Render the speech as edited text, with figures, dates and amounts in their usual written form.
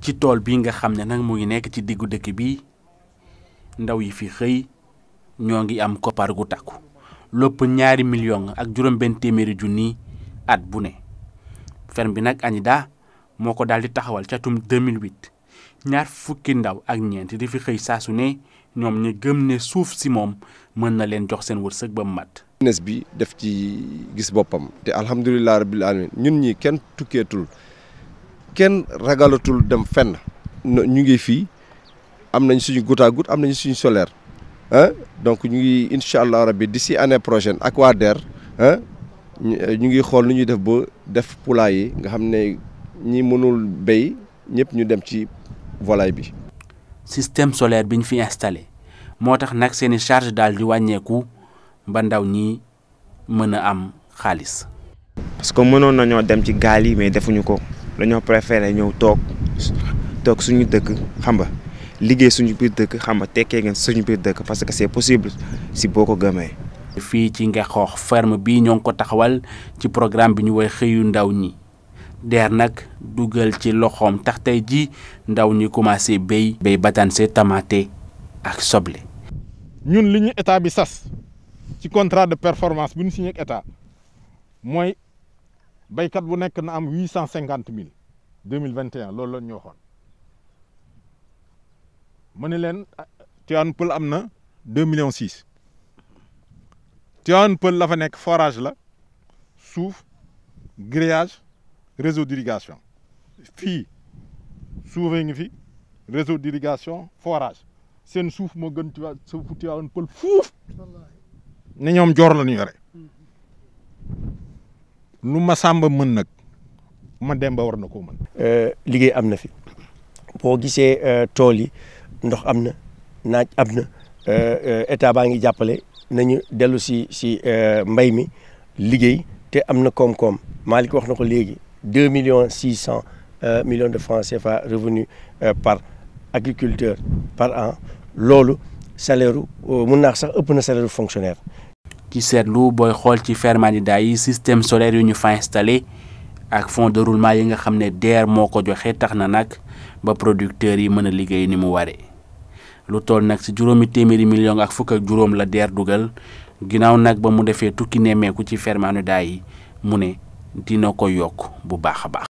ci tool bi nga xam ne nag mu ngi nekk ci diggu dëkk bi ndaw yi fi xëy ñoo ngi am koppar gu takku lopp 2 millions ak juróom-benn téeméeri junni at bu ne ferme bi nag ANIDA moo ko daal di taxawal ca atum 2008 ñaar fukki ndaw ak ñeent di fi xëy saa su ne ñoom ñu gëm ne suuf si moom mën na leen jox seen wërsëg ba mu mat. business bi def ci gis boppam te alhamdulilah rabbil alamin ñun ñi kenn tukkeetul kenn ragalatul dem fenn ñu ngi fii am nañ suñu goutte à goutte am nañ suñu solaire donc ñu ngi incha allah rabbi d'ici année prochaine ak waa DER ñu ngi xool nu ñuy def ba def poulailler nga xam ne ñi mënul béy ñëpp ñu dem ci volaille bi. système solaire bi ñu fi installé moo tax nag seeni charge daal di wàññeeku ba ndaw ñi mën a am xaalis. parce que mënoon nañoo dem ci gaal yi mais defuñu ko dañoo préféré ñëw toog suñu dëkk xam nga liggéey suñu biir dëkk xam nga tekkee ngeen suñu biir dëkk parce que c'est possible si boo ko gëmee. fii ci Ngexoox ferme bi ñoo ngi ko taxawal ci programme bi ñu woy xëyu ndaw ñi DER nag dugal ci loxoom tax tey ji ndaw ñi commencé béy batanse tamaate ak soble. ñun li ñu état bi sas ci contrat de performance bi ñu signé ak état mooy béykat bu nekk na am 850 000 2021 loolu la ñu waxoon ma ne leen Tivaouane Peulh am na 2,6 millions Tivaouane Peulh la fa nekk forage la suuf grillage réseau d'irrigation fii suufee ngi fi réseau d'irrigation forage seen suuf moo gën suufu Tivaouane Peulh fuuf ne ñoom joor la ñu yore lu ma sàmba mën nag ma demba war na koo mën. liggéey am na fi boo gisee tool yi ndox am na naaj am na état baa ngi jàppale nañu dellu si mbay mi liggéey te am na koom-koom Malick wax na ko léegi 2,6 millions de francs CFA revenu par agriculteur par an loolu salaire mun naa sax ëpp na salaire fonctionnaire. ci seetlu booy xool ci ferme ANIDA yi système solaire yu ñu fa installé ak fonds de roulement yi nga xam ne DER moo ko joxe tax na nag ba producteurs yi mën a liggéey ni mu waree lu toll nag si juróomi téeméeri millions ak fukk ak juróom la DER dugal ginnaaw nag ba mu defee tukki nemmeeku ci ferme ANIDA yi mu ne dina ko yokk bu baax a baax.